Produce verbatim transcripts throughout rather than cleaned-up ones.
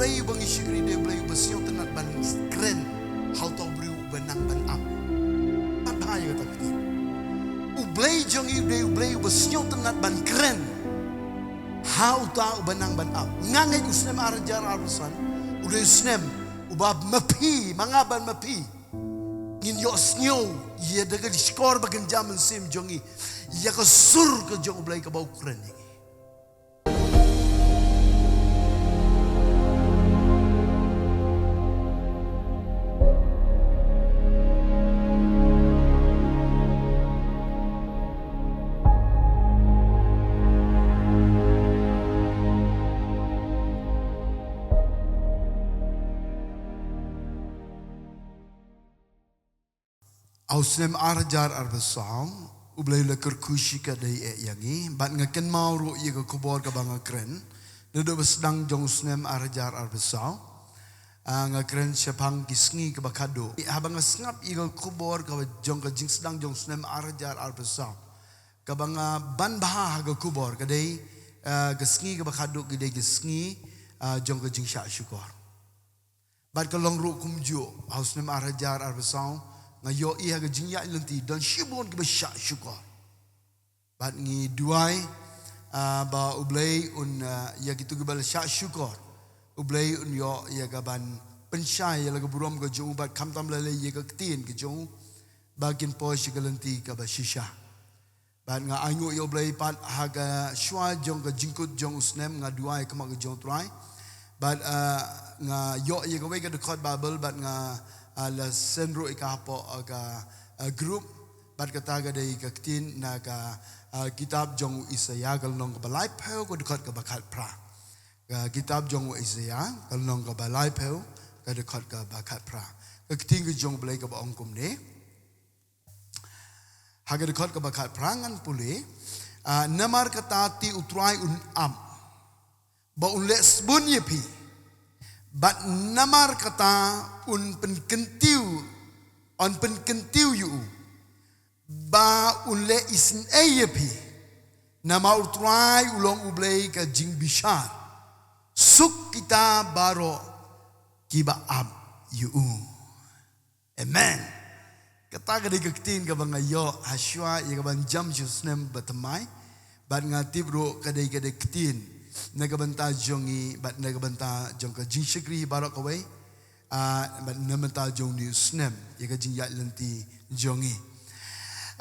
Blei uba ngi shakri dei U Blei uba sngewtynnat ban kren ha uta u briew uba nang ban ap. Pat bha ïa kata ka ktien. U Blei jong ngi u dei U Blei uba sngewtynnat ban kren ha uta uba nang ban ap. Nga ngeit u snem ar hajar arphew san u dei u snem uba ma phi, ma nga bad ma phi ngin ïohsngew ïa da ka shkor ba kynja mynsiem jong ngi ïa ka sur ka jong U Blei kaba u kren ïa ngi. Ha u snem ar hajar arphew saw, U Blei u la kyrkhu shikatdei eh ïa ngi, bad nga kynmaw ruh ïa ka khubor kaba nga kren naduh ba sdang jong u snem ar hajar arphew saw. Ah, nga kren shaphang ki sngi kaba khadduh. Haba nga sngap ïa ka khubor kaba jong ka jingsdang jong u snem ar hajar arphew saw, kaba nga ban bha ha ka khubor ka dei, ah, ka sngi kaba khadduh ka dei ka sngi, ah, jong ka jingshah shukor. Bad ka long ruh kumjuh, ha u snem ar hajar arphew saw, nga ïohi ha ka jingïaid lynti don shibun kiba shah shukor. Bad ngi duwai, ah, ba U Blei un, ah, ïa kito kiba la shah shukor, U Blei un ïoh ïa ka ban pynshai ïa la ka burom ka jong u, bad khamtam lei lei ïa ka ktien ka jong u, ba kin poi sha ka lynti kaba shisha. Bad nga ainguh ïa U Blei pat ha ka shuwa jong ka jingkut jong u snem, nga duwai ha khmat ka jong U Trai. Bad, ah, nga ïoh ïa kawei ka dkhot Baibl bad nga, ah, la send ruh ïa ka hapoh, ah, ka, ah, group. Bad kata ka dei ka ktien na ka, ah, kitab jong u Isaïah ka lynnong kaba laiphew ka dkhot kaba khatphra. Ka kitab jong u Isaïah ka lynnong kaba laiphew ka dkhot kaba khatphra. Ka ktien ka jong U Blei kaba ong kumne. Ha ka dkhot kaba khatphra ngan pule, ah, namar kata te U Trai un ap ba un leh sbun ïa phi. Bad namar kata un pynkyntiew, un pynkyntiew ïa u ba un leh isynei ïa phi. Namar U Trai u long U Blei ka jingbishar. Suk kita baroh kiba ap ïa u. Amen. Kata ka dei ka ktien kaba nga ïoh ha shuwa ïa ka ban jam sha u snem ba thymmai. Bad nga tip ruh ka dei ka dei ktien na ka bynta jong ngi bad na ka bynta jong ka jingshakri baroh kawei. Ah, bad na ka bynta jong une u snem ïa ka jingïaid lynti jong ngi.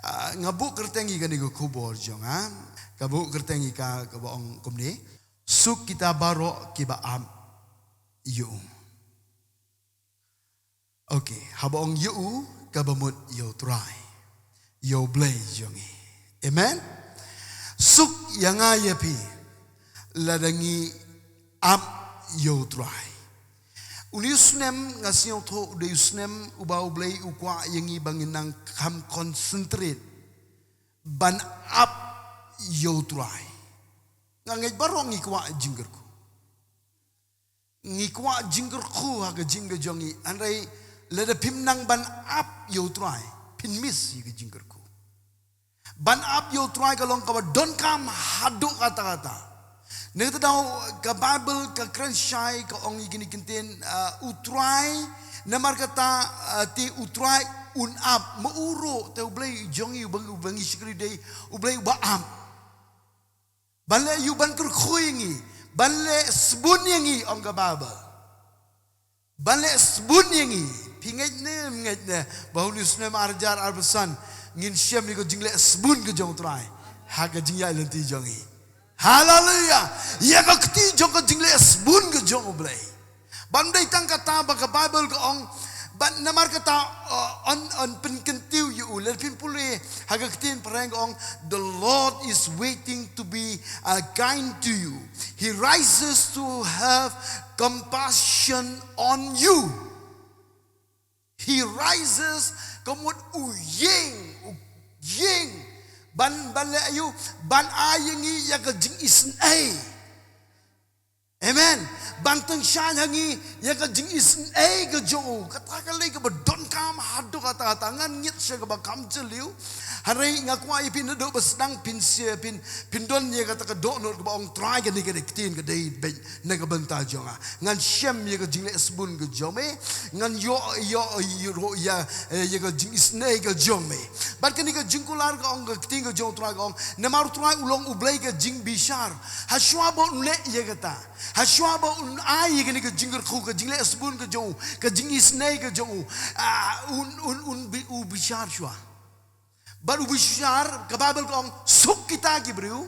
Ah, nga buh kyrteng ïa kane ka khubor jong nga. Ka buh kyrteng ïa ka kaba ong kumne. Suk kita baroh kiba ap ïa u. Okay, haba ong ïa u kaba mut ïa U Trai, ïa U Blei jong ngi. Amen. Suk ïa nga ïa phi lada ngi ap ïa U Trai. Une u snem nga sngewthuh u dei u snem uba U Blei u kwah ïa ngi ba ngin nang kham concentrate ban ap ïa U Trai. Nga ngeit baroh ngi kwah jingkyrkhu. Ngi kwah jingkyrkhu ha ka jingim ka jong ngi. Hynrei lada phim nang ban ap ïa U Trai, phin miss ïa ka jingkyrkhu. Ban ap ïa U Trai ka long kaba donkam haduh katta katta. Na kata ka daw ka Baibl ka kren shai ka ong ïa kine ki ktien, ah, U Trai, namar kata, ah, te U Trai un ap, ma u ruh te U Blei jong ngi uba ngi shakri dei U Blei uba ap. Ban leh ïa u, ban kyrkhu ïa ngi, ban leh sbun ïa ngi, ong ka Baibl. Ban leh sbun ïa ngi, phi ngeit ne, ngeit ne, ba une u snem ar hajar arphew san, ngin shem ïa ka jingleh sbun ka jong U Trai ha ka jingïaid lynti jong ngi. Haleluia. Ïa ka kti jong ka jingleh sbun ka jong U Blei. Bym dei tang kata ba ka Baibl ka ong, bad namar kata, uh, un, un pynkyntiew ïa u. Lada phin pule ha ka ktien phareng ka ong, "The Lord is waiting to be, uh, kind to you. He rises to have compassion on you." He rises, ka mut u ïeng, u ïeng. Ban, ban leh ïa u, ban ai ïa ngi ïa ka jingisynei. Amen. Ban tyngshaiñ ha ngi ïa ka jingisynei ka jong u. Kata ka lei kaba donkam haduh katta katta. Ngan ngeit sha kaba kham jylliew. Hynrei nga kwah ïa phi naduh ba sdang phin share, phin, phin don ïa kata ka dohnud kaba ong Trai, kane ka ktien ka dei beit na ka bynta jong nga. Ngan shem ïa ka jingleh sbun ka jong me. Ngan ïoh, ïoh, ïoh, ïoh, ïa, eh, ïa ka jingisynei ka jong me. Bad kane ka jingkular ka ong, ka ktien ka jong u Trai ka ong, namar u Trai u long u Blei ka jingbishar. Hashwa ba un leh ïa kata, hashwa ba un ai ïa kane ka jingkyrkhu, ka jingleh sbun ka jong u, ka jingisynei ka jong u, ah, un, un, un bi-, u bishar shwa. Bad u bishar, ka Baibl ka ong, suk kita ki briew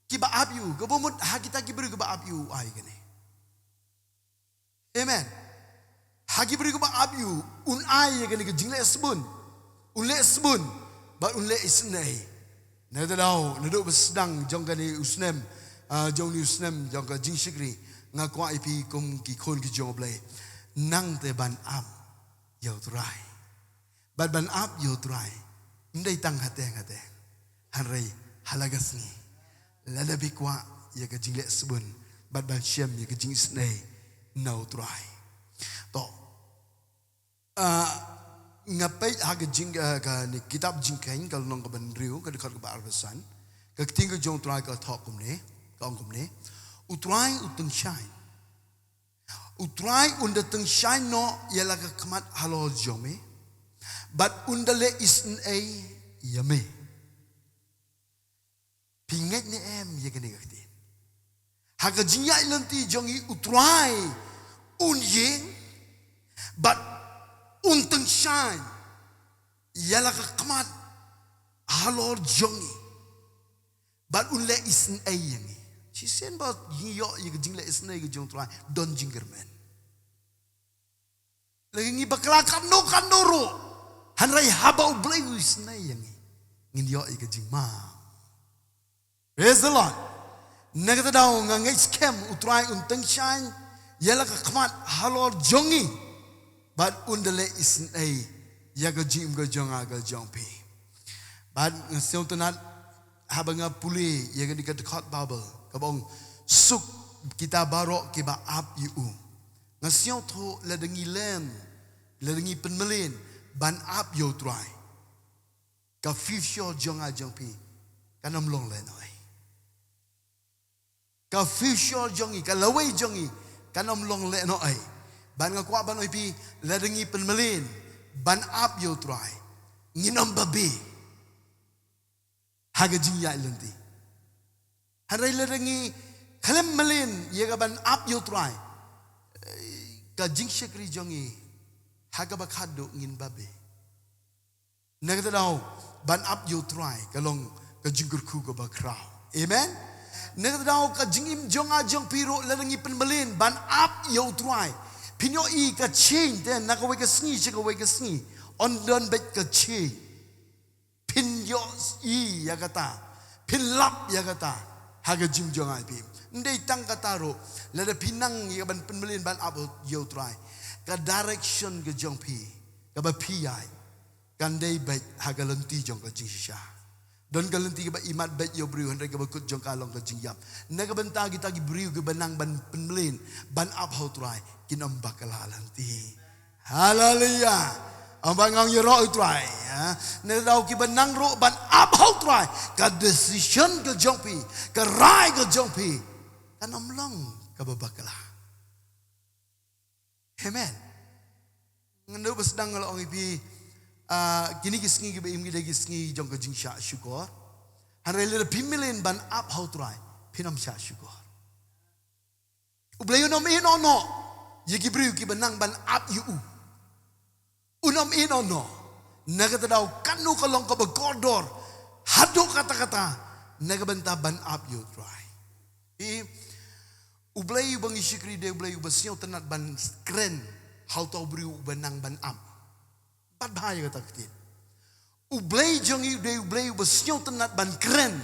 kiba ap ïa u, kaba mut ha kita ki briew kiba ap ïa u ai kane. Amen. Ha ki briew kiba ap ïa u, un ai ïa kane ka jingleh sbun. Un leh sbun bad un leh isynei. Na kata daw, naduh ba sdang jong kane u snem, ah, jong une u snem jong ka jingshakri, nga kwah ïa phi kum ki khun ki jong u Blei, nang te ban ap ïa u Trai. Bad ban ap ïa u Trai ym dei tang hateng hateng, hynrei ha la ka sngi, lada phi kwah ïa ka jingleh sbun bad ban shem ïa ka jingisynei na u Trai. To, ah, nga peit ha ka jing, ah, kane ka kitab Jingkheiñ, ka lynnong kaba hynriew, ka dkhot kaba arphew san. Ka ktien ka jong u Trai ka thoh kumne, ka ong kumne: U Trai u tyngshaiñ. U Trai un da tyngshaiñ noh ïa la ka khmat halor jong me, bad un da leh isynei ïa me. Phi ngeit ne em ïa kane ka ktien? Ha ka jingïaid lynti jong ngi u Trai un ïeng bad un tyngshaiñ ïa la ka khmat halor jong ngi. Bad un leh isynei ïa ngi. Shisien ba ngi ïoh ïa ka jingleh isynei ka jong u Trai, don jingkyrmen. Lada ngi bakla katno katno ruh, hynrei haba u Blei u isynei ïa ngi, ngin ïoh ïa ka jingma. Praise the Lord. Na kata daw nga ngeit skhem u Trai un tyngshaiñ ïa la ka khmat halor jong ngi, bad un da leh isynei ïa ka jingim ka jong nga ka jong phi. Bad nga sngewtynnat haba nga pule ïa kane ka dkhot Baibl kaba ong, suk kita baroh kiba ap ïa u. Nga sngewthuh lada ngi lem, lada ngi pynmlien ban ap ïa u Trai, ka future jong nga jong phi kan ym long lehnohei. Ka future jong ngi, ka lawei jong ngi kan ym long lehnohei. Bad nga kwah ban ong ïa phi, lada ngi pynmlien ban ap ïa u Trai, ngin ym babe ha ka jingïaid lynti. Hynrei lada ngi khlem mlien ïa ka ban ap ïa u Trai, ka jingshakri jong ngi ha kaba khatduh ngin babe. Na kata daw, ban ap ïa u Trai ka long ka jingkyrkhu kaba khraw. Amen. Na kata daw, ka jingim jong nga jong phi ruh, lada ngi pynmlien ban ap ïa u Trai, phin ïohi ka change te na kawei ka sngi sha kawei ka sngi. Yn don beit ka change. Phin ïohi ïa kata, phin lap ïa kata ha ka jingim jong nga jong phi. Ym dei tang kata ruh, lada phi nang ïa ka ban pynmlien ban ap ïa u Trai, ka direction ka jong phi kaba phi ïaid kan dei beit ha ka lynti jong ka jingshisha. Don ka lynti kaba imat beit ïa u briew, hynrei kaba kut jong ka long ka jingïap. Na ka bynta kita ki briew kiba nang ban pynmlien ban ap ha u Trai, kin ym bakla lynti. Haleluya. Ym ban ngong ïaroh u Trai, ha. Na kata daw kiba nang ruh ban ap ha u Trai, ka decision ka jong phi, ka rai ka jong phi kan ym long kaba bakla. Amen. Nga naduh ba sdang nga la ong ïa phi, ah, kine ki sngi kiba im ki dei ki sngi jong ka jingshah shukor. Hynrei lada phi mlien ban ap ha u Trai, phin ym shah shukor. U Blei un ym ïehnoh noh ïa ki briew kiba nang ban ap ïa u. Un ym ïehnoh noh. Na kata daw katno ka long kaba kordor haduh katta katta na ka bynta ban ap ïa u Trai. I, U Blei uba ngi shakri u dei U Blei uba sngewtynnat ban kren ha uta u briew uba nang ban ap. Bad bha ïa kata ka ktien. U Blei jong ngi u dei U Blei uba sngewtynnat ban kren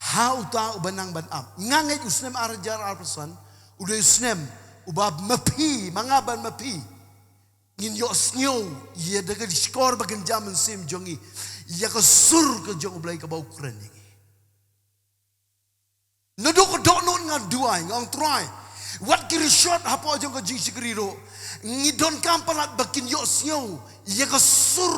ha uta uba nang ban ap. Nga ngeit u snem ar hajar arphew san u dei u snem uba ma phi, ma nga bad ma phi ngin ïohsngew ïa da ka shkor ba kynja mynsiem jong ngi ïa ka sur ka jong U Blei kaba u kren ïa ngi. Naduh ka dohnud nga duwai, nga ong Trai, wat ki rishot hapoh jong ka jingshakri ruh, ngi donkam palat ba kin ïohsngew ïa ka sur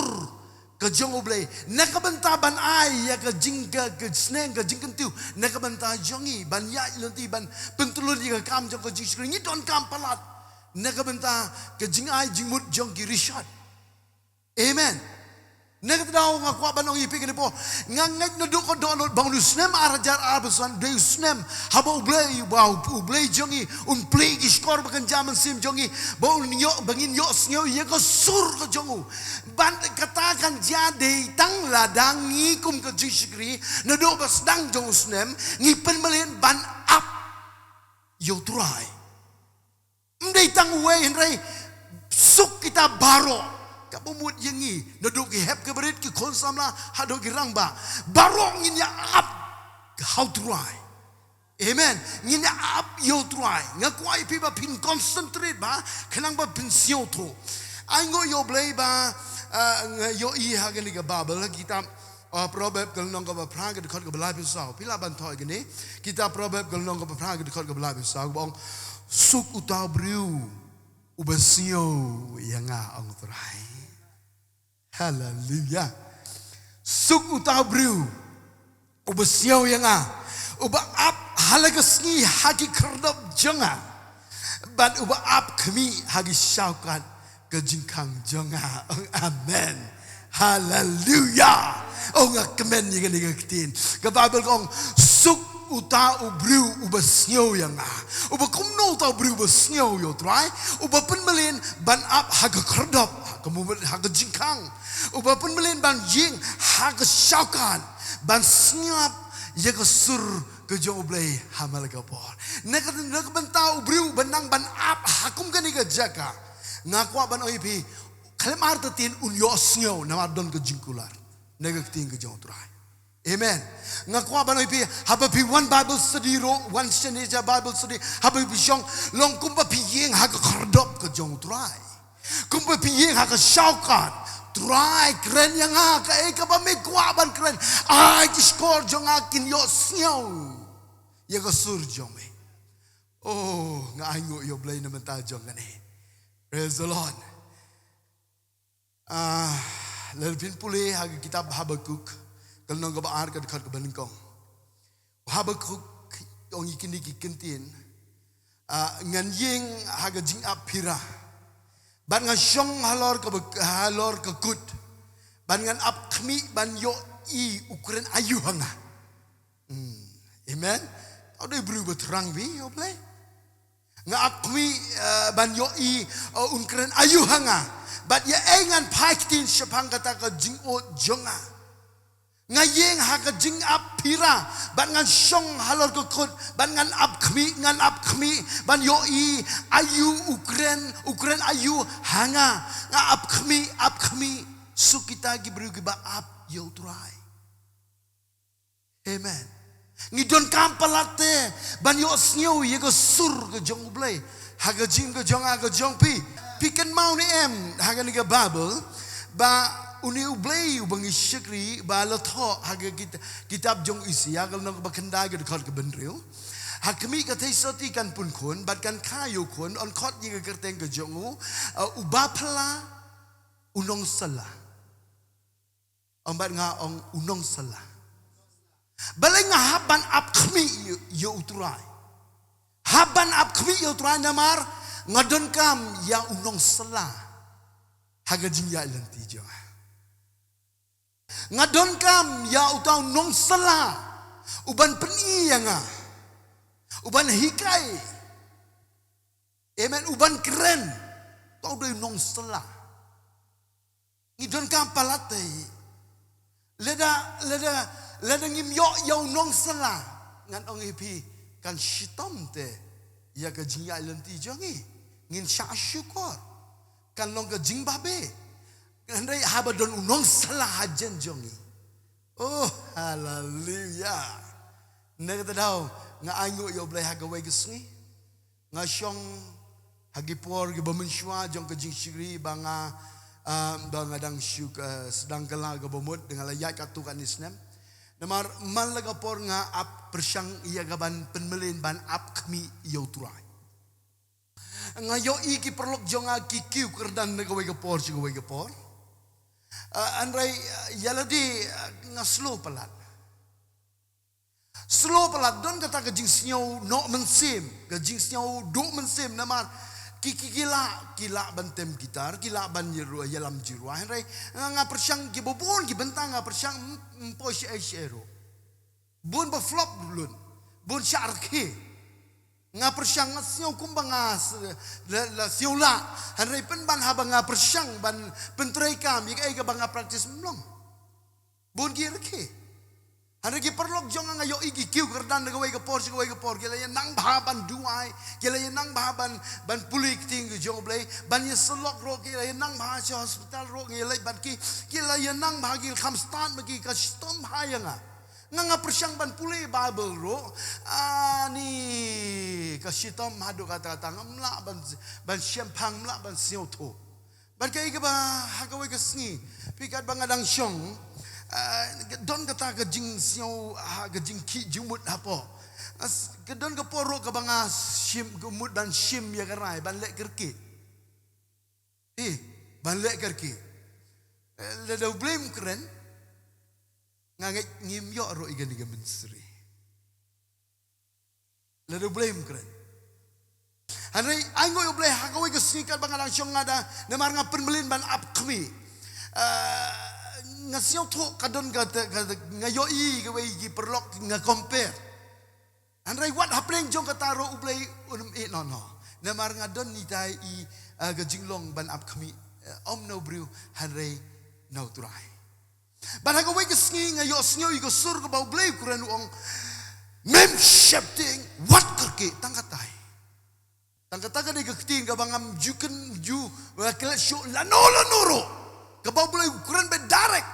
ka jong U Blei, na ka bynta ban ai ïa ka jing, ka, ka sneng, ka jingkyntiew na ka bynta jong ngi, ban ïaid lynti, ban pyntylun ïa ka kam jong ka jingshakri. Ngi donkam palat na ka bynta ka jingai jingmut jong ki rishot. Amen. Na kata ka daw nga kwah ban ong ïa phi kane por, nga ngeit naduh ka dohnud ba une u snem ar hajar arphew san u dei u snem haba U Blei, ba U Blei jong ngi un plie ki shkor ba kynja mynsiem jong ngi, ba un ïoh, ba ngin ïohsngew ïa ka sur ka jong u. Ban kata kan jia dei tang lada ngi kum ka jingshakri naduh ba sdang jong u snem ngi pynmlien ban ap ïa U Trai. Ym dei tang uwei, hynrei suk kita baroh. Kaba mut ïa ngi, naduh ki hep ki barit, ki khun samla haduh ki rangbah, baroh ngin ïa ap ha U Trai. Amen. Ngin ïa ap ïa U Trai. Nga kwah ïa phi ba phin concentrate ba, khnang ba phin sngewthuh. Ai nguh ïa U Blei ba, ah, nga ïohi ha kane ka Baibl, ha kitab, ah, Proverb ka lynnong kaba phra ka dkhot kaba laiphew saw. Phi lah ban thoh ïa kane. Kitab Proverb ka lynnong kaba phra ka dkhot kaba laiphew saw, kaba ong, suk uta u briew uba sngew ïa nga, ong U Trai. Haleluia. Suk uta u briew uba sngew ïa nga, uba ap ha la ka sngi ha ki khyrdop jong nga, bad uba ap khmih ha ki shawkot ka jingkhang jong nga. Amen. Haleluia. Oh, nga kmen ïa kane ka ktien. Ka Baibl ka ong, suk uta u briew uba sngew ïa nga. Uba kumno uta u briew uba sngew ïa U Trai? Uba pynmlien ban ap ha ka khyrdop, ha ka mut, ha ka jingkhang. Uba pynmlien ban ïeng ha ka shawkot, ban sngap ïa ka sur ka jong U Blei ha man la ka por. Na ka, na ka bynta u briew uba nang ban ap ha kum kane ka jaka, nga kwah ban ong ïa phi, khlem artatien un ïohsngew namar don ka jingkular na ka ktien ka jong U Trai. Amen. Nga kwah ban ong ïa phi, haba phi wan Bible study ruh, wan shane sha Bible study, haba phi shong, long kumba phi ïeng ha ka khyrdop ka jong U Trai. Kumba phi ïeng ha ka shawkot, Trai, kren ïa nga, kaei kaba me kwah ban kren. Ai ki shkor jong nga kin ïohsngew ïa ka sur jong me. Oh, nga ai nguh ïa U Blei na ka bynta jong kane. Praise the Lord. Ah, lada phin pule ha ka kitab Habakuk, ka lynnong kaba ar ka dkhot kaba nyngkong. Habakuk ong ïa kine ki kyntien, ah, ngan ïeng ha ka jingap phira, bad ngan shong halor ka bak-, halor ka kut, bad ngan ap khmih ban ïohi u kren aïu ha nga. Hmm. Amen. Tang u dei u briew uba thrang bha, ïa U Blei. Nga ap khmih, eh, ban ïohi, eh, un kren aïu ha nga. Bad ïa ei ngan phai ktien shaphang kata ka jingud jong nga. Nga ïeng ha ka jingap phira, bad ngan shong halor ka kut, bad ngan ap khmih, ngan ap khmih ban ïohi aïu u kren, u kren aïu ha nga. Nga ap khmih, ap khmih. Suk kita ki briew kiba ap ïa U Trai. Amen. Ngi donkam palat te ban ïohsngew ïa ka sur ka jong U Blei ha ka jingim ka jong nga, ka jong phi. Phi kynmaw ne em, ha kane ka Baibl, ba une U Blei uba ngi shakri, ba la thoh ha ka kit-, kitab jong Isaïah, ka lynnong kaba khyndai, ka dkhot kaba hynriew. Ha khmih, ka theisotti kan pun khun, bad kan kha ïa u khun, yn khot ïa ka kyrteng ka jong u, uh, uba phylla, u nongsylla. Ong bad nga, ong u nongsylla. Balei nga hap ban ap khmih ïa, ïa U Trai? Hap ban ap khmih ïa U Trai namar nga donkam ïa u nongsylla ha ka jingïaid lynti jong nga. Nga donkam ïa uta u nongsylla uban pyni ïa nga, uban hikai. Amen. Uban kren. Uta u dei u nongsylla. Ngi donkam palat te. Lada, lada, lada ngim ïoh ïa u nongsylla, ngan ong ïa phi, kan shitom te ïa ka jingïaid lynti jong ngi. Ngin shah shukor. Kan long ka jingbabe. Hynrei haba don u nongsylla hajan jong ngi. Oh, haleluia. Na kata ka daw, nga ainguh ïa U Blei ha kawei ka sngi. Nga shong ha ki por kiba mynshuwa jong ka jingshakri ba nga, ah, ba nga dang shu, ah, sdang kylla kaba mut, nga la ïaid katto katne snem. Namar man la ka por nga ap pyrshang ïa ka ban pynmlien ban ap khmih ïa u Trai. Nga ïohi ki paralok jong nga ki kiew kyrdan na kawei ka por sha kawei ka por. Ah, hynrei, ah, ïa lade, ah, nga slow palat. Slow palat, don kata ka jingsngew noh mynsiem, ka jingsngew duh mynsiem namar ki, ki, ki lah, ki lah ban tem gitar, ki lah ban ïa ru-, ïalam jingrwai, hynrei nga, nga pyrshang kiba bun ki bynta nga pyrshang, mm, mm, poi shaei shaei ruh. Bun ba flop lut, bun shah rkhie. Nga pyrshang, nga sngew kumba nga s-, la, la sngew lah, hynrei pynban haba nga pyrshang ban pyntreikam ïa kaei kaba nga practice, ym long. Bun ki rkhie. Hynrei ki paralok jong nga, nga ïohi ki kiew kyrdan na kawei ka por sha kawei ka por, ki la ïa nang bha ban duwai, ki la ïa nang bha ban, ban pule ktien ka jong U Blei, ban ïasyllok ruh, ki la ïa nang bha sha hospital ruh, ngi leit bad ki, ki la ïa nang bha, ki kham stad ma ki, ka shitom bha ïa nga. Nga, nga pyrshang ban pule Bible ruh, ani, ka shitom haduh katta katta, ngam lah ban, ban shemphang, ngam lah ban sngewthuh. Bad kaei kaba ha kawei ka sngi, phi, katba nga dang shong, ah, don kata ka jingsngew, ah, ka jingkhih jingmut hapoh. As-, ka don ka por ruh kaba nga shim, ka mut ban shim ïa ka rai ban leh kyrkieh. Eh, ban leh kyrkieh. Eh, lada U Blei um kren, nga ngeit ngim ïoh ruh ïa kane ka ministry. Lada U Blei um kren. Hynrei ainguh ïa U Blei, ha kawei ka sngi katba nga dang shong, nga da, namar nga pynmlien ban ap khmih. Ah, nga sngewthuh ka don kata, kata, nga ïohi kawei ki paralok, nga compare. Hynrei wat hapdeng jong kata ruh U Blei um ïeh noh noh. Namar nga don itai i, ah, ka jinglong ban ap khmih. Eh, ym na u briew, hynrei na U Trai. Bad ha kawei ka sngi nga ïohsngew ïa ka sur kaba U Blei u kren, u ong, "Mem sheptieng, wat kyrkieh," tang katai. Tang kata ka dei ka ktien kaba ngam ju kynju, wa klet shuh lano lano ruh. Kaba U Blei u kren beit direct.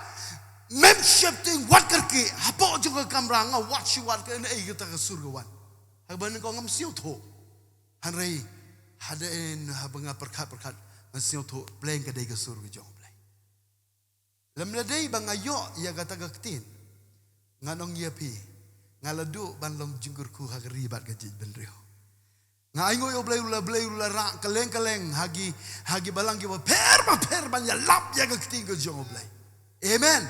"Mem sheptieng, wat kyrkieh." Hapoh jong ka kamra nga wad shi wad, kaei kata ka sur ka wan. Haba nyngkong ngam sngewthuh. Hynrei hadien haba nga pyrkhat pyrkhat nga sngewthuh, pleng ka dei ka sur ka jong U Blei. Lymda dei ba nga ïoh ïa kata ka ktien, ngan ong ïa phi, nga la duh ban long jingkyrkhu ha ka ri bad ka jaitbynriew. Nga ainguh ïa U Blei, U Blei u la rah kylleng kylleng ha ki, ha ki balang kiba pher bapher ban ïalap ïa ka ktien ka jong U Blei. Amen.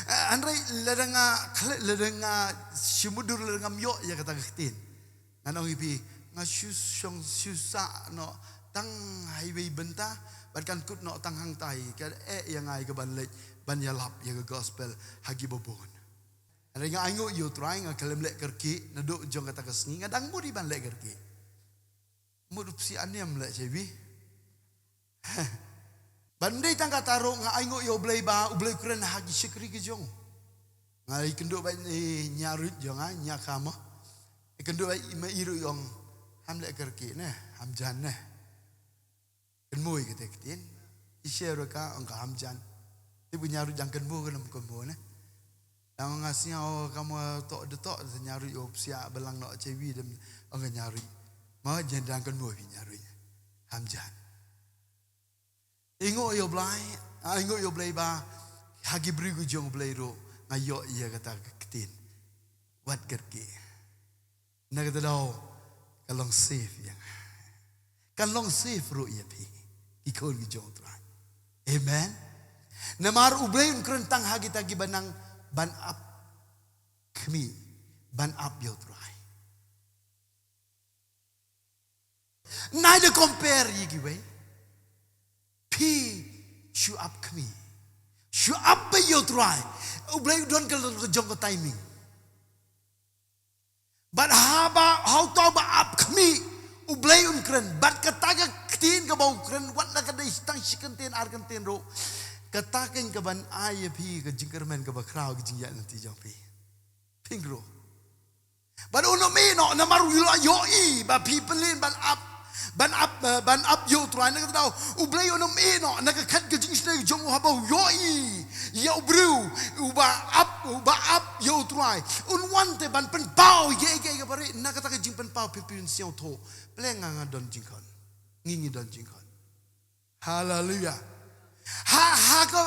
Eh, hynrei lada nga khle-, lada nga shim mutdur, lada ngam ïoh ïa kata ka ktien, ngan ong ïa phi, nga shu shong shu sah noh tang ha iwei i bynta, bad kan kut noh tang hangtai, ka eh ïa nga ïa ka ban leit ban ïalap ïa ka gospel ha kiba bun. Hynrei nga ainguh ïa U Trai, nga khlem leh kyrkieh, naduh jong kata ka sngi nga dang mut ïa ban leh kyrkieh. Mut u psiah niam leh chewi. Bad ym dei tang kata ruh, nga ainguh ïa U Blei ba U Blei u kren ha ki shakri ki jong. Nga ïakynduh bad i Nya Ruit jong nga, Nya Kama. Ïakynduh bad i ma i ruh, i ong, "Ham leh kyrkieh ne, ham jan ne. Kynmaw ïa kata ka ktien." I share ruh ka, ong ka, "Ham jan." Tip u Nya Ruit jang kynmaw ka, ym kynmaw ne. Tang nga sngew ka mo toh de toh, Nya Ruit, u psiah balang noh chewi dem, ong ka Nya Ruit. Ma jan dang kynmaw phi Nya Ruit. Ham jan. Ainguh ïa U Blei, ainguh ïa U Blei ba ha ki briew ki jong U Blei ruh nga ïoh ïa kata ka ktien. Wat kyrkieh. Na kata daw ka long safe ïa nga. Kan long safe ruh ïa phi, ki khun ki jong U Trai. Amen. Namar U Blei un kren tang ha kita kiba nang ban ap khmih, ban ap ïa U Trai. Nai da compare ïa kiwei. Phi shu ap khmih, shu ap beit ïa U Trai. U Blei u don ka long ka jong ka timing. Bad haba, ha uta uba ap khmih, U Blei un kren. Bad kata ka ktien kaba u kren, wat la ka dei tang shi kyntien ar kyntien ruh, kata keiñ kaban ai ïa phi ka jingkyrmen kaba khraw, ka jingïaid lynti jong phi. Pyngrow. Bad un ym ïeh noh, namar u la ïohi ba phi pynlong ban ap, ban ap, eh, ban ap ïa U Trai. Na kata daw U Blei un ym ïeh noh na ka khat ka jingsneng jong u haba u ïohi ïa u briew uba ap, uba ap ïa U Trai. Un wan te ban pynpaw ïa kaei kaei kaba rieh. Na kata ka jingpynpaw phi, phin sngewthuh, pleng nga, nga don jingkhot, ngi, ngi don jingkhot. Haleluia. Ha, ha ka,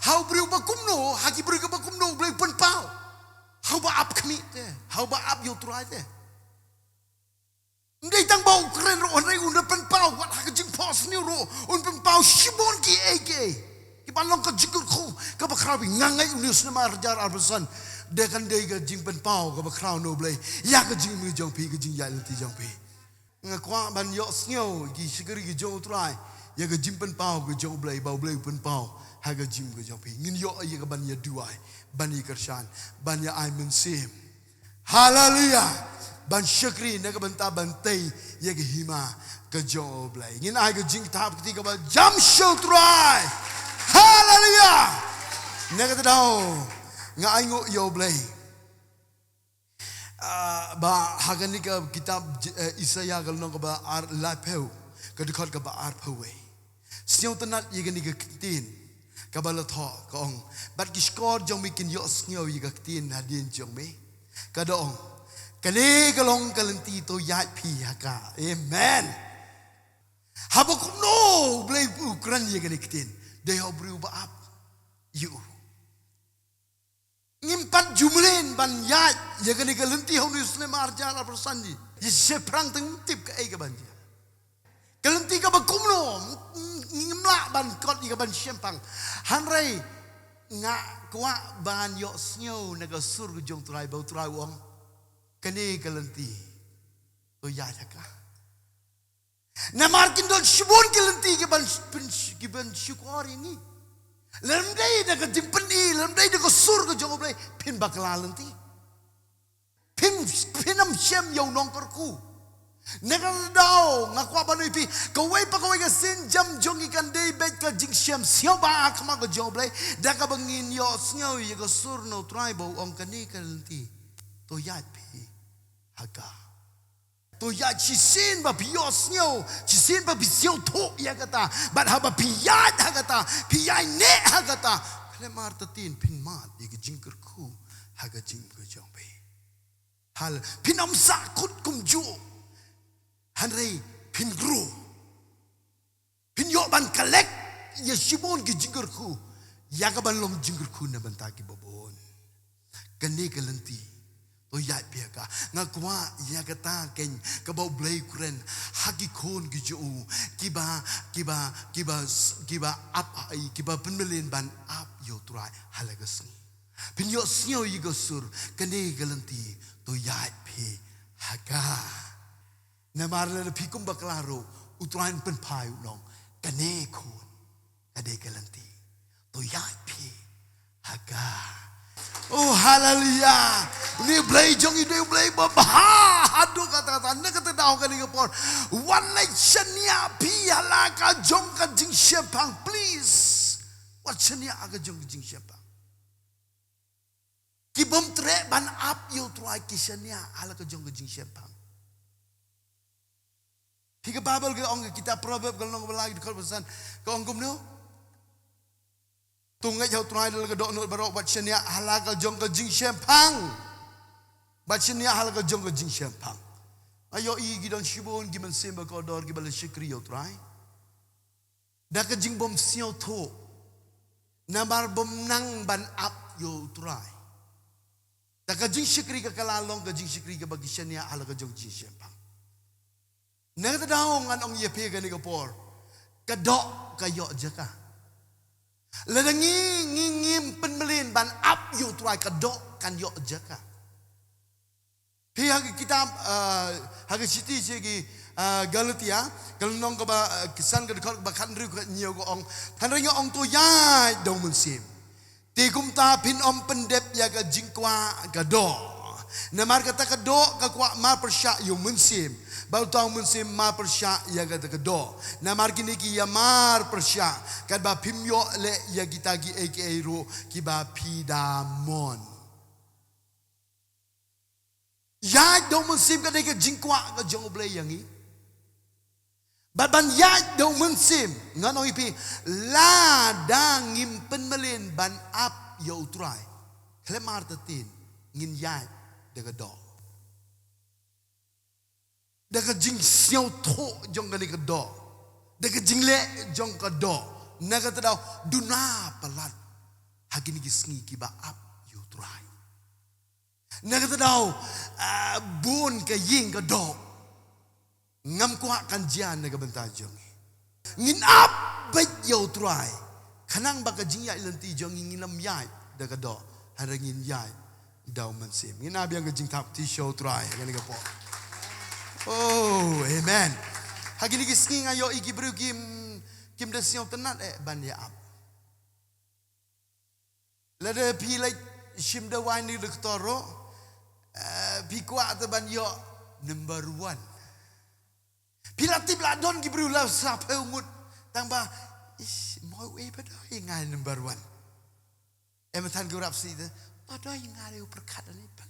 ha u briew ba kumno, ha ki briew kiba kumno U Blei u pynpaw? Haba ap khmih te, haba ap ïa U Trai te. Ym dei tang ba u kren ruh, hynrei un da pynpaw, wat ha ka jingphohsniew ruh un pynpaw shibun ki ei ki ei. Ki ban long ka jingkyrkhu kaba khraw bha. Nga ngeit une u snem ar hajar arphew san, da kan dei ka jingpynpaw kaba khraw na U Blei ïa ka jingim jong phi, ka jingïaid lynti jong phi. Nga kwah ban ïohsngew ïa ki shakri ki jong U Trai ïa ka jingpynpaw ka jong U Blei, ba U Blei u pynpaw ha ka jingim ka jong phi. Ngin ïoh ïa ka ban ïa duwai, ban ïa kyrshan, ban ïa ai mynsiem. Haleluya. Ban shakri na ka bynta ban tei ïa ka hima ka jong U Blei. Ngin ai ka jingthap kti kaba jam sha U Trai. Haleluya. Na kata ka daw nga ainguh ïa U Blei. Ah, ba ha kane ka kitab J-, eh, Isaiah ka lynnong kaba ar, laiphew, ka dkhot kaba arphew wei. Sngewtynnat ïa kane ka ktien kaba la thoh, ka ong: Bad ki shkor jong me kin ïohsngew ïa ka ktien hadien jong me, ka da ong: Kane ka long ka lynti, to ïaid phi ha ka. Amen. Haba kumno U Blei u kren ïa kane ka ktien? Dei ha u briew ba ap ïa u. Ngim pat ju mlien ban ïaid ïa kane ka lynti ha une u snem ar hajar arphew san. Ïa shephrang tang tip kaei ka ban jia. Ka lynti kaba kumno, ngim lah ban kot ïa ka ban shemphang. Hynrei nga kwah ban ïohsngew na ka sur ka jong U Trai, ba U Trai u ong: Kane ka lynti, to ïaid ha ka. Namar kin don shibun ki lynti ki ban, ki ban shukor ïa ngi. Lymdei da ka jingpyni, lymdei da ka sur ka jong U Blei, phin bakla lynti. Phin, phin ym shem ïa u nongkyrkhu. Na kata ka daw nga kwah ban ong ïa phi, kawei pa kawei ka sienjam jong ngi kan dei beit ka jingshem sngewbha ha khmat ka jong U Blei, da kaba ngin ïohsngew ïa ka sur na U Trai ba u ong: Kane ka lynti, to ïaid phi ha ka. To ïaid shisien ba phi ïohsngew, shisien ba phi sngewthuh ïa kata. Bad haba phi ïaid ha kata, phi ïaineh ha kata, khlem artatien phin mad ïa ka jingkyrkhu ha ka jingim ka jong phi. Hal, phin ym sahkut kumjuh. Hynrei phin grow. Phin ïoh ban collect ïa shibun ki jingkyrkhu, ïa ka ban long jingkyrkhu na bynta kiba bun. Kane ka lynti, to ïaid phi ha ka. Nga kwah ïa kata keiñ kaba U Blei u kren ha ki khun ki jong u, kiba, kiba, kiba, kiba ap, kiba pynmlien ban ap ïa U Trai ha la ka sngi. Phin ïohsngew ïa ka sur, kane ka lynti, to ïaid phi ha ka. Namar lada phi kum bakla ruh, U Trai un pynphai, un ong: Kane khun, ka dei ka lynti, to ïaid phi ha ka. Oh, haleluya. Une U Blei jong ngi u dei U Blei ba bha haduh katta katta. Na kata ka daw kane ka por, wat leit shaniah phi ha la ka jong ka jingshemphang, please. Wat shaniah ha ka jong ka jingshemphang. Ki bym treh ban ap ïa U Trai ki shaniah ha la ka jong ka jingshemphang. Phi, ka Baibl ka ong, ka kitab Proverb ka lynnong ba lai ka dkhot ba san, ka ong kumno? To ngeit ha U Trai da la ka dohnud baroh, bad shaniah ha la ka jong ka jingshemphang. Bad shaniah ha la ka jong ka jingshemphang. Nga ïohi ki don shibun ki mynsiem ba kordor kiba la shakri ïa U Trai da ka jingbym sngewthuh, namar bym nang ban ap ïa U Trai. Da ka jingshakri ka, ka la long ka jingshakri kaba ki shaniah ha la ka jong ka jingshemphang. Na kata ka daw ngan ong ïa phi kane ka por, ka doh ka ïoh jaka. Lada ngi, ngi, ngim pynmlien ban ap ïa U Trai, ka doh kan ïoh jaka. Phi, ha ka kitab, ah, ha ka shithi sha ki, ah, Galatia, ka lynnong kaba, ah, ka san, ka dkhot kaba khathynriew, ka hynñiew, ka ong: Hynrei nga ong, to ïaid da U Mynsiem, te kumta phin ym pyndep ïa ka jingkwah ka doh. Namar kata ka doh ka kwah mar pyrshah ïa U Mynsiem, bad uta U Mynsiem mar pyrshah ïa kata ka doh. Namar kine ki ïa mar pyrshah, katba phim ïoh leh ïa kita kiei kiei ruh kiba phi da mon. Ïaid da U Mynsiem ka dei ka jingkwah ka jong U Blei ïa ngi. Bad ban ïaid da U Mynsiem, ngan ong ïa phi, lada ngim pynmlien ban ap ïa U Trai, khlem artatien ngin ïaid da ka doh. Da ka jingsngewthuh jong kane ka doh, da ka jingleh jong ka doh. Na kata ka daw, duna palat ha kine ki sngi kiba ap ïa U Trai. Na kata daw, ah, bun ka ïing ka doh. Ngam kwah kan jia na ka bynta jong ngi. Ngin ap beit ïa u Trai. Khnang ba ka jingïaid lynti jong ngi ngin ym ïaid da ka doh. Hynrei ngin ïaid da u Mynsiem. Ngin ap ïa ka jingthap ti sha u Trai. Kane ka por. Oh, amen. Ha kine ki sngi nga ïohi ki briew kim, kim da sngewtynnat eh ban ïa ap. Lada phi leit shim dawai na u doktor ruh, eh, phi kwah te ban ïoh number one. Phi la tip la don ki briew la saphew ngut. Tang ba, ish, mo u e ba dei nga number one. Em than ki rap si te, ba dei nga u pyrkhat ani pa.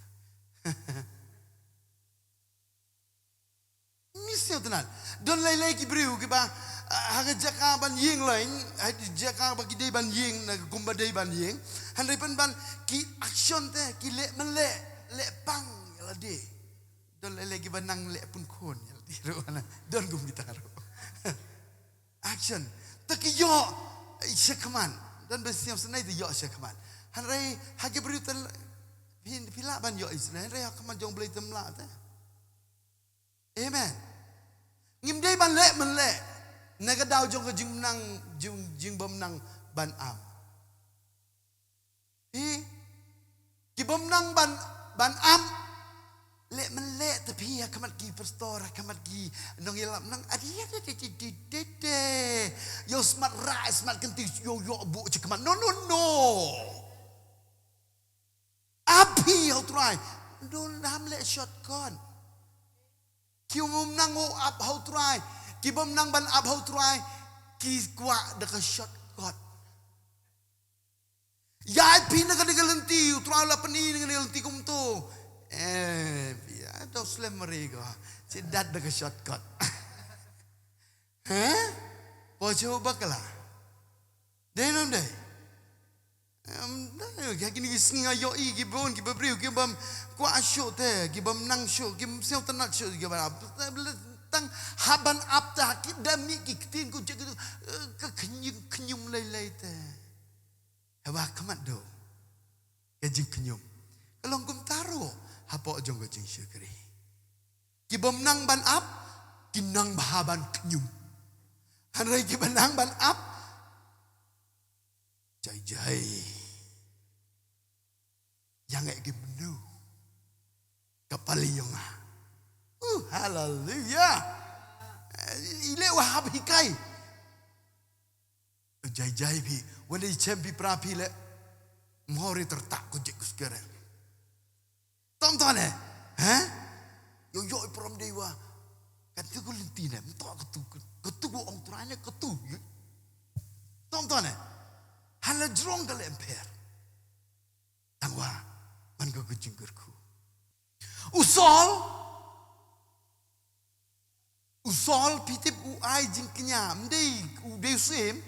Ngi sngewtynnat. Don lei lei ki briew kiba, ah, ha ka jaka ban ïeng lei, ha ka jaka ba ki dei ban ïeng, na ka kumba dei ban ïeng. Hynrei pynban ki action te, ki leh man leh, leh pang ïa lade. Don lei lei kiba nang leh pun khun ïa lade ruh na. Don kum kita ruh. Action. Te ki ïoh, eh, sha khmat. Don ba sngewsynei te ïoh sha khmat. Hynrei ha ki briew te, phi, phi lah ban ïoh isynei. Hynrei ha khmat jong Blei te ym lah te. Amen. Ngim dei ban leh man leh. Na ka daw jong ka jingnang, jing, jingbymnang ban ap. Phi, ki bymnang ban, ban ap. Leh man leh te phi ha khmat ki pastor, ha khmat ki nongïalam nang adi adi adi adi adi. Ïoh smat rai, smat kynti, ïoh ïoh buh sha khmat. No, no, no. Ap hi ha u Trai. Don ham leh shortcut. Ki bymnang u ap ha u Trai. Ki bymnang ban ap ha u Trai. Ki kwah da ka shortcut. Ïa phi na ka dei ka lynti, u Trai la pyni na ka dei ka lynti kumto. Eh, phi ïa dok slem mari ko. Shu dat da ka shortcut. Heh? Poi sha bakla. Dei ne ym dei? Em, dei, ha kine ki sngi nga ïohi ki bun, ki babriew, ki bym kwah shuh te, ki bymnang shuh, ki bym sngewtynnat shuh, ki bym tang hap ban ap te, ha ki da mih ki ktien ko jong ki, eh, ka khñium, khñium lei lei te. Haba khmat do. Ka jingkhñium. Ka long kumta ruh hapoh jong ka jingshakri. Ki bym nang ban ap, ki nang bha ban khñium. Hynrei ki bym nang ban ap, jai jai. Ïa nga ki mnu. Ka pali ïa nga. Uh, haleluya. Eh, i leh wa hap hikai. Jai jai phi, wan dei chem phi pra phi leh. Mhor i tertak ko jek ko skere. Tom tom ne, eh? Yo yo i prom dei wa. Kan tu ko lynti ne, mto ka tu, ka tu ko ong Trai ne, ka tu. Tom tom ne. Han la jrong ka leh ym pher. Tang wa, man ka ko jingkyrkhu. U Saul, U Saul phi tip u ai jingkñia, ym dei u dei u syiem.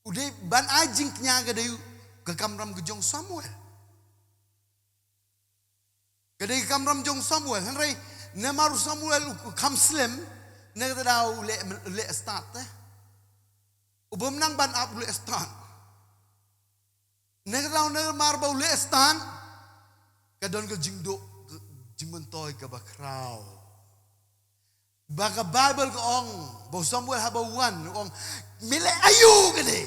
U dei ban ai jingkñia ka dei ka kamram ka jong Samuel. Ka dei ka kamram jong Samuel. Hynrei namar u Samuel u kham slem, na kata daw u leh, u leh stad te. U bym nang ban ap u leh stad. Na kata daw namar ba u leh stad, ka don ka jingduh, ka jingmyntoi kaba khraw. Ba ka Baibl ka ong, ba u Samuel haba wan, u ong, me leh aïu kane?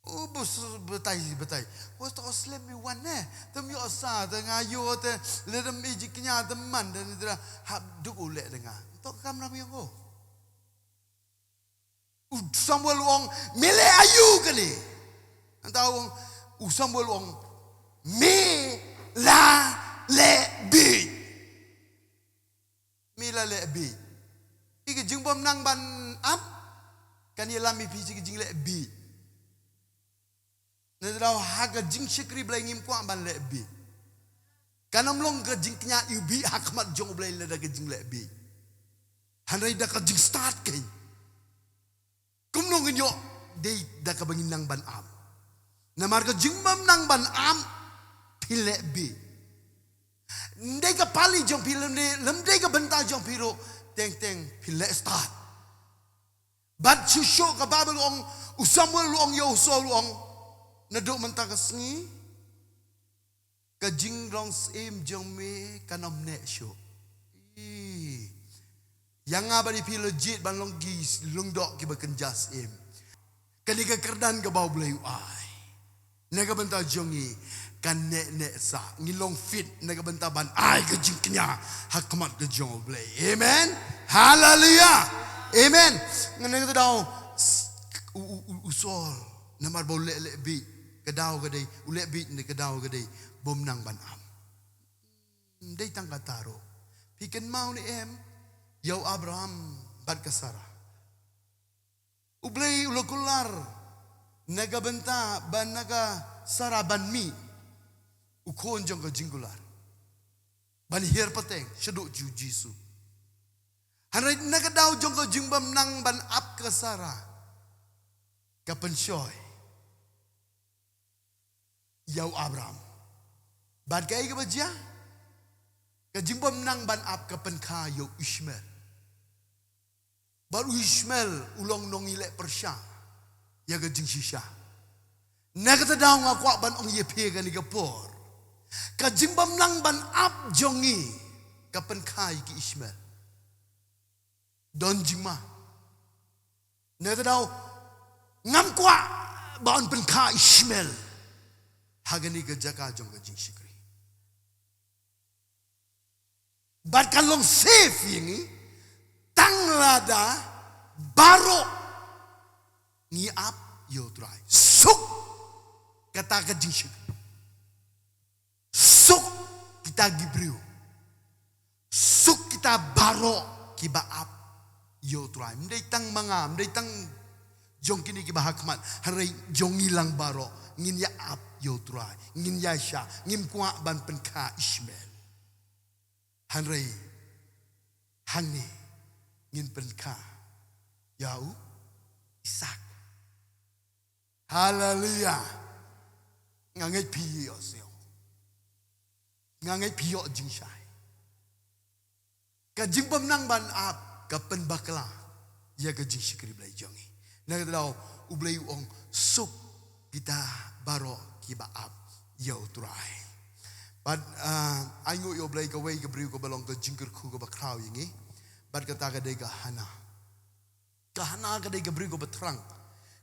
U bus batai, batai. U to slem mi wan ne, te ym ïoh sa, te nga ïoh te, leh te ym i jingkñia te man, te ni te hap duk u leh te nga. To ka kamram ïa ngo. U Samuel u ong, me leh aïu kane? Nangta u ong, u Samuel u ong, me la leh bieit. Me la leh bieit. Ïa ka jingbym nang ban ap, kan ïalam ïa phi sha ka jingleh bieit. Na kata daw ha ka jingshakri Blei ngim kwah ban leh bieit. Kan ym long ka jingkñia ïa u bieit ha khmat jong u Blei lada ka jingleh bieit. Hynrei da ka jingstad kein. Kumno ngin ïoh dei da kaba ngin nang ban ap. Namar ka jingbym nang ban ap phin leh bieit. Ym dei ka pali jong phi lem dei, lem dei ka bynta jong phi ruh teng teng phin leh stad. Bad shuh shuh ka Baibl u ong, u Samuel u ong ïa u Saul u ong, Naduh mynta ka sngi, ka jingrong syiem jong me kan ym neh shuh. Ïa nga bad ïa phi la jied ban long ki lyngdoh kiba kynja syiem. Kane ka kyrdan kaba U Blei u ai na ka bynta jong ngi kan neh neh sah. Ngi long fit na ka bynta ban ai ka jingkñia ha khmat ka jong U Blei. Amen. Haleluya. Amen. Nga ne ka daw u, u, u, u Saul namar ba u leh leh bit, ka daw ka dei u leh bit ne ka daw ka dei bym nang ban ap. Dei tang kata ruh. Phi kynmaw ne em ïa u Abraham bad ka Sara? U Blei u la kular na ka bynta ba na ka Sara ban mih u khun jong ka jingkular, ban hiar pateng shaduh U Jisu. Hynrei na ka daw jong ka jingbym nang ban ap ka Sara, ka pynshoi ïa u Abraham. Bad kaei kaba jia? Ka jingbym nang ban ap ka pynkha ïa u Ishmael. Bad u Ishmael u long nongïaleh pyrshah ïa ka jingshisha. Na kata daw nga kwah ban ong ïa phi kane ka por, ka jingbym nang ban ap jong ngi ka pynkha ïa ki Ishmael. Don jingma. Na kata daw ngam kwah ba yn pynkha Ishmael ha kane ka jaka jong ka jingshakri. Bad kan long safe ïa ngi tang lada baroh ngi ap ïa U Trai. Suk kata ka jingshakri. Suk kita ki briew. Suk kita baroh kiba ap ïa U Trai. Ym dei tang ma nga, ym dei tang jong kine kiba ha khmat, hynrei jong ngi lang baroh ngin ïa ap ïa U Trai. Ngin ïaishah, ngim kwah ban pynkha Ishmael. Hynrei hangne ngin pynkha ïa u Isak. Haleluya. Nga ngeit phi ïoh sngewthuh. Nga ngeit phi ïoh jingshai. Ka jingbym nang ban ap ka pynbakla ïa ka jingshakri Blei jong ngi. Na kata daw U Blei u ong suk kita baroh kiba ap ïa U Trai. Bad, ah, ai nguh ïa U Blei kawei ka briew kaba long ka jingkyrkhu kaba khraw ïa ngi. Bad kata ka dei ka Hana. Ka Hana ka dei ka briew kaba thrang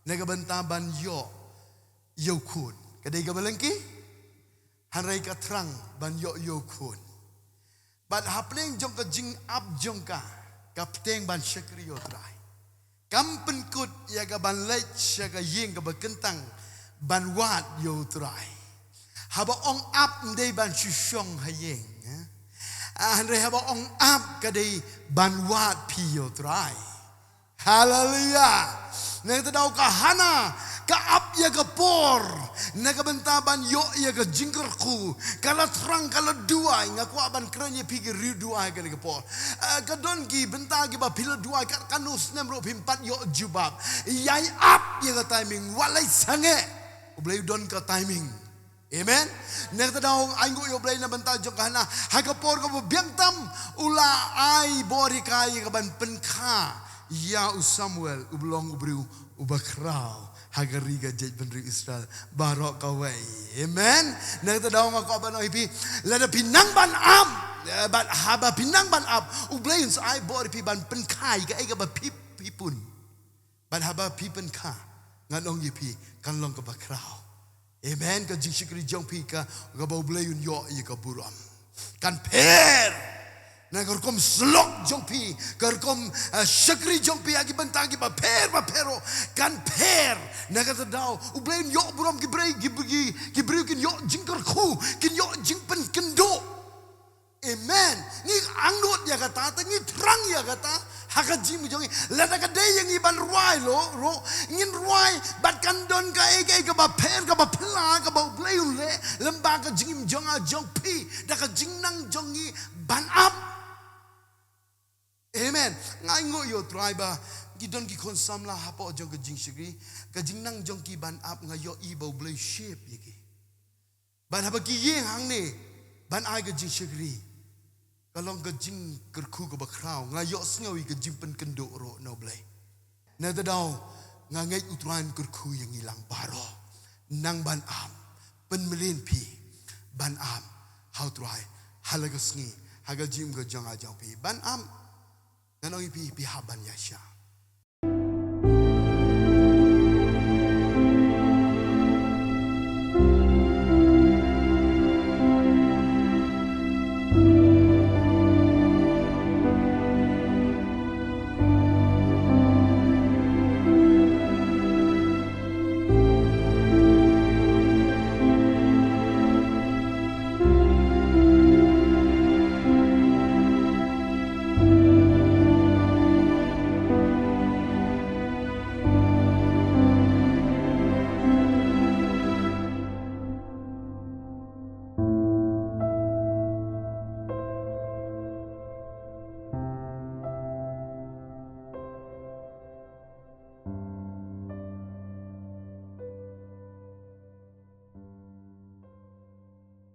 na ka bynta ban ïoh ïa u khun. Ka dei kaba lyngkhi, hynrei ka thrang ban ïoh ïa u khun. Bad hapdeng jong ka jingap jong ka, ka bteng ban shakri ïa U Trai. Kam pynkut ïa ka ban leit sha ka ïing kaba kyntang ban wad ïa U Trai. Haba ong ap ym dei ban shu shong ha ïing, eh? Ah, hynrei haba ong ap ka dei ban wad phi ïa U Trai. Haleluya. Na kata daw ka Hana ka ap ïa ka por na ka bynta ban ïoh ïa ka jingkyrkhu. Ka la thrang, ka la duwai. Nga kwah ban kren ïa phi ki riew duwai kane ka por. Eh, ka don ki bynta kiba phi la duwai katno snem ruh phim pat ïoh jubab. Ïai ap ïa ka timing, wat leit sangeh. U Blei u don ka timing. Amen. Na kata daw ai nguh ïa U Blei na bynta jong ka Hana. Ha ka por kaba biang tam u la ai bor ïa ka ïa ka ban pynkha ïa u Samuel uba long u briew uba khraw ha ka ri ka jaitbynriew Israel baroh kawei. Amen. Na kata daw nga kwah ban ong ïa phi, lada phi nang ban ap, eh, bad haba phi nang ban ap, U Blei un sa ai bor ïa phi ban pynkha ïa kaei kaba phi, phi pun. Bad haba phi pynkha, ngan ong ïa phi, kan long kaba khraw. Amen. Ka jingshakri jong phi ka, kaba U Blei un ïoh ïa ka burom, kan pher na ka rukom syllok jong phi, ka rukom, eh, shakri jong phi ha ki bynta kiba pher bapher ruh kan pher. Na kata daw U Blei un ïoh burom, ki briew, ki, ki, ki briew kin ïoh jingkyrkhu, kin ïoh jingpynkynduh. Amen. Ngi angnud ïa kata, te ngi thrang ïa kata ha ka jingim jong ngi. Lada ka dei ïa ngi ban rwai lo, ruh ngin rwai, bad kan don kaei kaei kaba pher, kaba phylla, kaba U Blei u leh lem bad ka jingim jong nga jong phi da ka jingnang jong ngi ban ap. Amen. Nga ai nguh ïa U Trai ba ki don ki khun samla hapoh jong ka jingshakri, ka jingnang jong ki ban ap nga ïohi ba U Blei u shape ïa ki. Bad haba ki ïeng hangne ban ai ka jingshakri, ka long ka jingkyrkhu kaba khraw. Nga ïohsngew ïa ka jingpynkynduh ruh na U Blei. Na kata daw nga ngeit U Trai un kyrkhu ïa ngi lang baroh. nang ban ap, pynmlien phi ban ap ha u Trai ha la ka sngi, ha ka jingim ka jong nga jong phi ban ap. Ngan ong ïa phi, phi hap ban ïaishah.